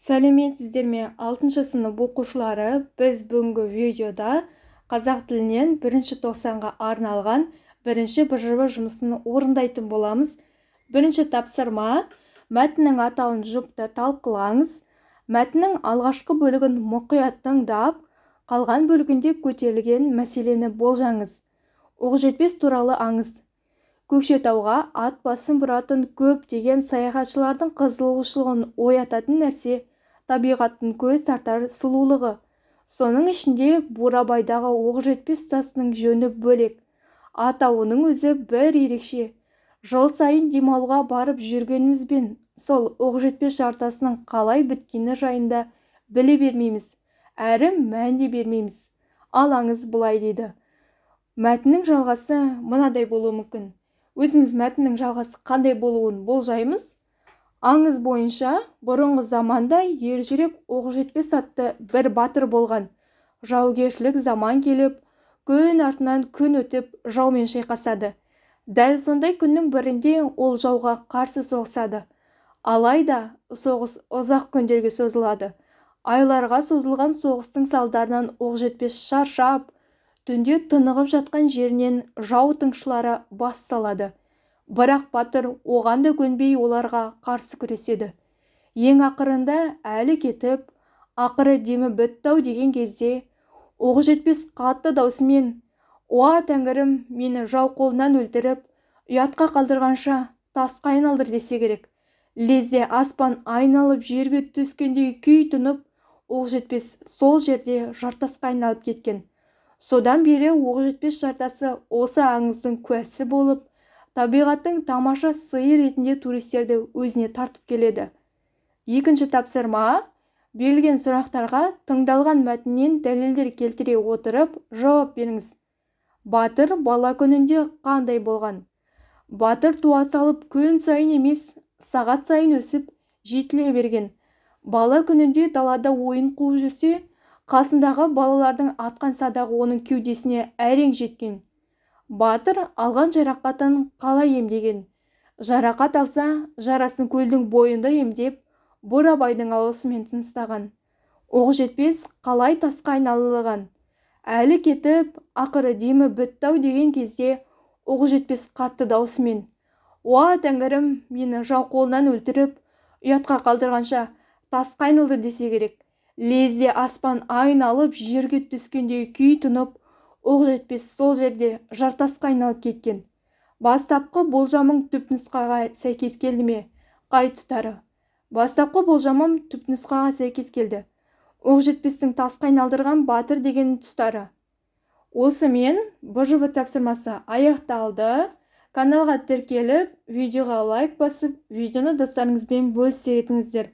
Сәлеметсіздер ме, алтыншы сынып оқушылары! Біз бүгінгі видеода қазақ тілінен бірінші тоқсанға арналған бірінші БЖБ жұмысын орындайтын боламыз. Бірінші тапсырма: мәтіннің атауын жұпта талқылаңыз. Мәтіннің алғашқы бөлігін мұқият тыңдап, қалған бөлігінде көтерілген мәселені болжаңыз. Оқжетпес туралы аңыз. Көкшетауға ат басын бұратын көптеген саяхатшылардың қызығушылығын оятатын нәрсе – табиғаттың көз тартар сұлулығы. Соның ішінде Бурабайдағы Оқжетпес тасының жөні бөлек. Атауының өзі бір ерекше. Жыл сайын демалуға барып жүргенімізбен, сол Оқжетпес жартасының қалай біткені жайында біле бермейміз әрі мән де бермейміз. Ал аңыз былай дейді. Мәтіннің жалғасы мынадай болуы мүмкін. Өзіміз мәтіннің жалғасы қандай болуын болжаймыз. Аңыз бойынша, бұрынғы заманда ержүрек Оқжетпес атты бір батыр болған. Жаугершілік заман келіп, күн артынан күн өтіп, жаумен шайқасады. Дәл сондай күннің бірінде ол жауға қарсы соғысады. Алайда соғыс ұзақ күндерге созылады. Айларға созылған соғыстың салдарынан Оқжетпес шаршап, түнде тынығып жатқан жерінен жау тыңшылары бас салады. Бірақ батыр оған да көнбей, оларға қарсы күреседі. Ең ақырында әлі кетіп, ақыры демі бітті-ау деген кезде Оқжетпес қатты даусымен: «Уа, тәңірім, мені жау қолынан өлтіріп, ұятқа қалдырғанша, тасқа айналдыр», – десе керек. Лезде аспан айналып жерге түскендей күй тұнып, Оқжетпес сол жерде жартасқа айналып кеткен. Содан бері Оқжетпес жартасы осы аңыздың куәсі болып, табиғаттың тамаша сыйы ретінде туристерді өзіне тартып келеді. Екінші тапсырма: берілген сұрақтарға тыңдалған мәтіннен дәлелдер келтіре отырып жауап беріңіз. Батыр бала күнінде қандай болған? Батыр туа салып күн сайын емес, сағат сайын өсіп, жетіле берген. Бала күнінде далада ойын қуып жүрсе, қасындағы балалардың атқан садағы оның кеудесіне әрең жеткен. Батыр алған жарақатын қалай емдеген? Жарақат алса, жарасын көлдің бойында емдеп, Бурабайдың ауасымен тыныстаған. Оқжетпес қалай тасқа айналған? Әлі кетіп, ақыры демі бітті-ау деген кезде Оқжетпес қатты даусымен: «Уа, тәңірім, мені жау қолынан өлтіріп, ұятқа қалдырғанша, тасқа айналдыр», – десе керек. Лезде аспан айналып жерге түскендей күй тұнып, Оқжетпес сол жерде жартасқа айналып кеткен. Бастапқы болжамың түпнұсқаға сәйкес келді ме? Қай тұстары? Бастапқы болжамым түпнұсқаға сәйкес келді. Оқжетпестің тасқа айналдырған батыр деген тұстары. Осымен БЖБ тапсырмасы аяқталды. Каналға тіркеліп, видеоға лайк басып, видеоны достарыңызбен бөлісе кетіңіздер.